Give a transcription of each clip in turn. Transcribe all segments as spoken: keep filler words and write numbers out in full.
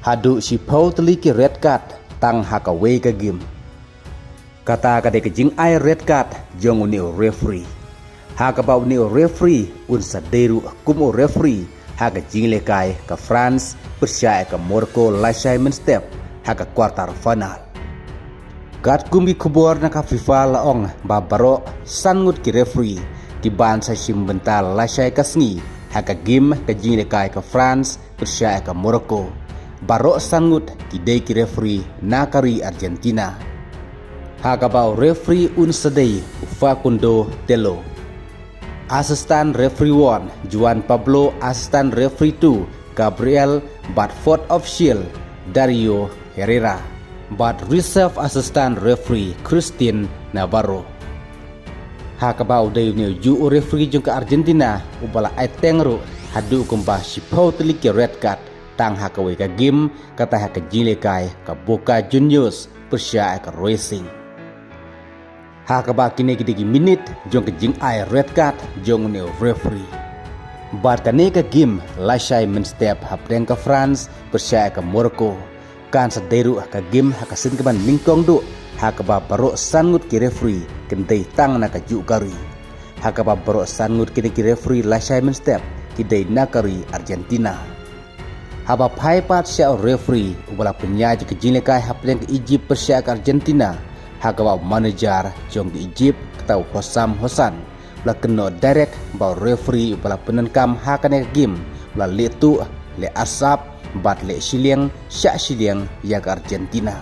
Haduh shiphew tylli ki red card tang ha kawei ka game. Kata ka dei ka jingai red card jong une u referee. Ha kaba une u referee un sa dei ruh kum u referee ha ka jinglehkai ka France pyrshah ïa ka Morocco lashai mynstep ha ka quarter final. Katkum ki khubor na ka FIFA la ong ba baroh san ngut ki referee ki ban sa shim bynta lashai ka sngi ha ka game ka jinglehkai ka France pyrshah ïa ka Morocco. Baroh san ngut ki dei ki referee na ka ri Argentina. Ha kaba u referee un sa dei u Facundo Tello. Assistant referee one, Juan Pablo, assistant referee two, Gabriel, bad fourth official, Dario Herrera, bad reserve assistant referee, Christian Navarro. Ha kaba u dei une u juh u referee jong ka Argentina, uba la ai teng ruh, haduh kumba shiphew tylli ki red card, tang ha kawei ka game, kata ha ka jinglehkai, ka Boca Juniors, pyrshah ïa ka Racing. Ha kaba kine ki dei ki minit jong ka jingai red card jong une u referee. Bad kane ka game lashai mynstep hapdeng ka France pyrshah ïa ka Morocco. Kan sa dei ruh ka game ha ka sien kaban nyngkong duh ha kaba baroh san ngut ki referee kin dei tang na ka juh ka ri. Ha kaba baroh san ngut kine ki referee lashai mynstep ki dei na ka ri Argentina. Haba phai pat sha u referee uba la pynïaid ka jinglehkai hapdeng ka Egypt pyrshah ka Argentina, ha kaba u manager jong ka Egypt kata u Hossam Hassan u la kynnoh direct ba u referee uba la pyndonkam ha kane ka game u la leh tuh, leh arsap bad leh shiliang shah shiliang ïa ka Argentina.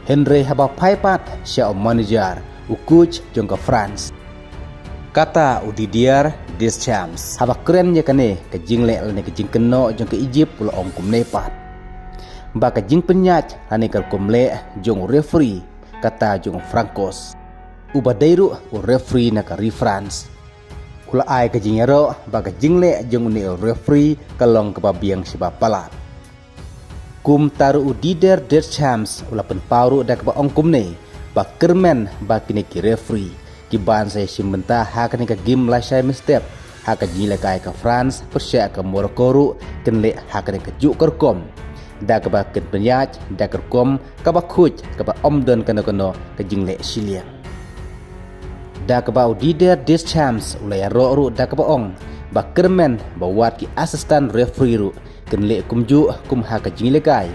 Hynrei haba phai pat sha u manager, u coach jong ka France, kata u Didier Deschamps, haba kren ïa kane ka jingleh lane ka jingkynnoh jong ka Egypt u la ong kumne pat ba ka jingpynïaid lane ka rukom leh jong u referee kata jong u Francois, uba dei ruh u referee na ka ri France, u la ai ka jingïaroh ba ka jingleh jong une u referee ka long kaba biang shibun palat. Kumta ruh u Didier Deschamps u la pynpaw ruh da kaba ong kumne ba kyrmen ba kine ki referee ki ban sa ïashim bynta ha kane ka game lashai mynstep ha ka jinglehkai ka France pyrshah ka Morocco ruh kin leh ha kane ka juh ka rukom, da kaba kin pynïaid da ka rukom kaba khuid kaba ym don kano kano ka jingleh shiliang. Da kaba u Didier Deschamps u la ïaroh ruh da kaba ong ba kyrmen ba wat ki assistant referee ruh kin leh kumjuh kum ha ka jinglehkai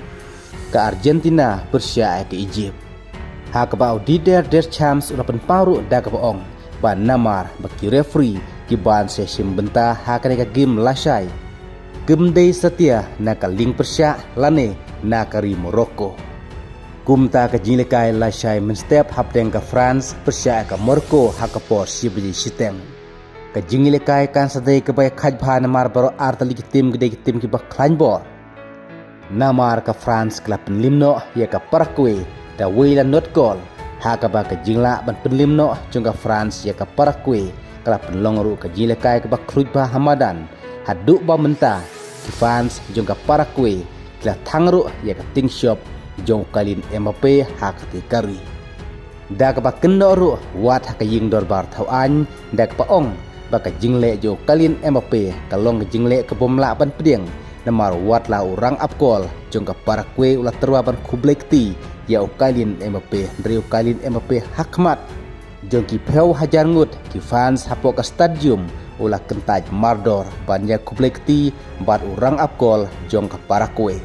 ka Argentina pyrshah ïa ka Egypt. Ha kaba u Didier Deschamps u la pynpaw ruh da kaba ong ba namar ba ki referee ki ban sa ïashim bynta ha kane ka game lashai kim dei satia na ka liang pyrshah lane na ka ri Morocco. Kumta ka jinglehkai lashai mynstep hapdeng ka France pyrshah ïa ka Morocco ha ka por shi baje shiteng. Ka jinglehkai kan sa dei kaba ïakhaid bha namar baroh ar tylli ki tim ki dei ki tim kiba khlaiñ bor. Namar ka France ka la pynliem noh ïa ka Paraguay da wei la not goal, ha kaba ka jinglah ban pynliem noh jong ka France ïa ka Paraguay ka la pynlong ruh ka jinglehkai kaba khluid bha ha madan, haduh ba mynta ki fans jong ka Paraguay ki la thang ruh ïa ka tyngshop jong u Kylian Mbappe ha katei ka ri. Da kaba kynnoh ruh wat ha ka ïing dorbar thaw aiñ da kaba ong ba ka jingleh jong u Kylian Mbappe ka long ka jingleh ka bym lah ban pdiang, namar wat la u rangap goal jong ka Paraguay u la tyrwa ban khublei kti ïa u Kylian Mbappe, hynrei u Kylian Mbappe ha khmat jong ki phew hajar ngut ki fans hapoh ka stadium u la kyntait mardor ban ïa khublei kti bad u rangap goal jong ka Paraguay.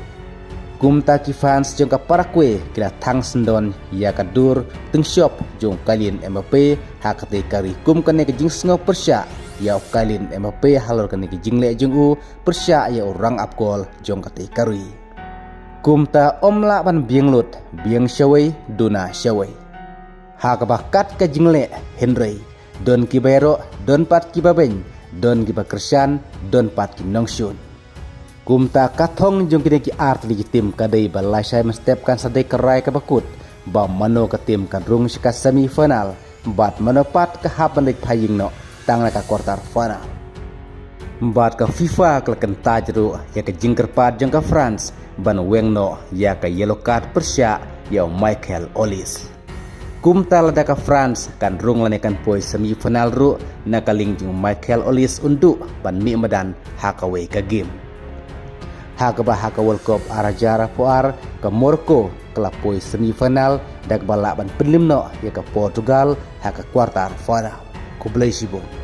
Kumta ki fans jong ka Paraguay ki la thang syndon ïa ka dur tyngshop jong u Kylian Mbappe ha katei ka ri kum kane ka jingsngew pyrshah ïa u Kylian Mbappe halor kane ka jingleh jong u pyrshah ïa u rangap goal jong katei ka ri. Kumta ym lah ban biang lut, biang shawei, duna shawei. Ha kaba kat ka jingleh hynrei don kiba ïaroh, don pat kiba beiñ, don kiba kyrshan, don pat ki nongshun. Kumta ka thong jong kine ki ar tylli ki tim ka dei ba lashai mynstep kan sa dei ka rai kaba kut ba mano ka tim kan rung sha ka semi final bad mano pat ka hap ban leit phai ïing noh tang na ka quarter final. Bad ka FIFA ka la kyntait ruh ïa ka jingkyrpad jong ka France ban weng noh ïa ka yellow card pyrshah ïa u Michael Olise. Kumta lada ka France kan rung lane kan poi semi final ruh na ka liang jong u Michael Olise un duh ban mih madan ha kawei ka game. Ha kaba ha ka World Cup ar hajar arphew ar, ka Morocco ka la poi semi final da kaba lah ban pynlip noh ïa ka Portugal ha ka quarter final. Khublei shibun.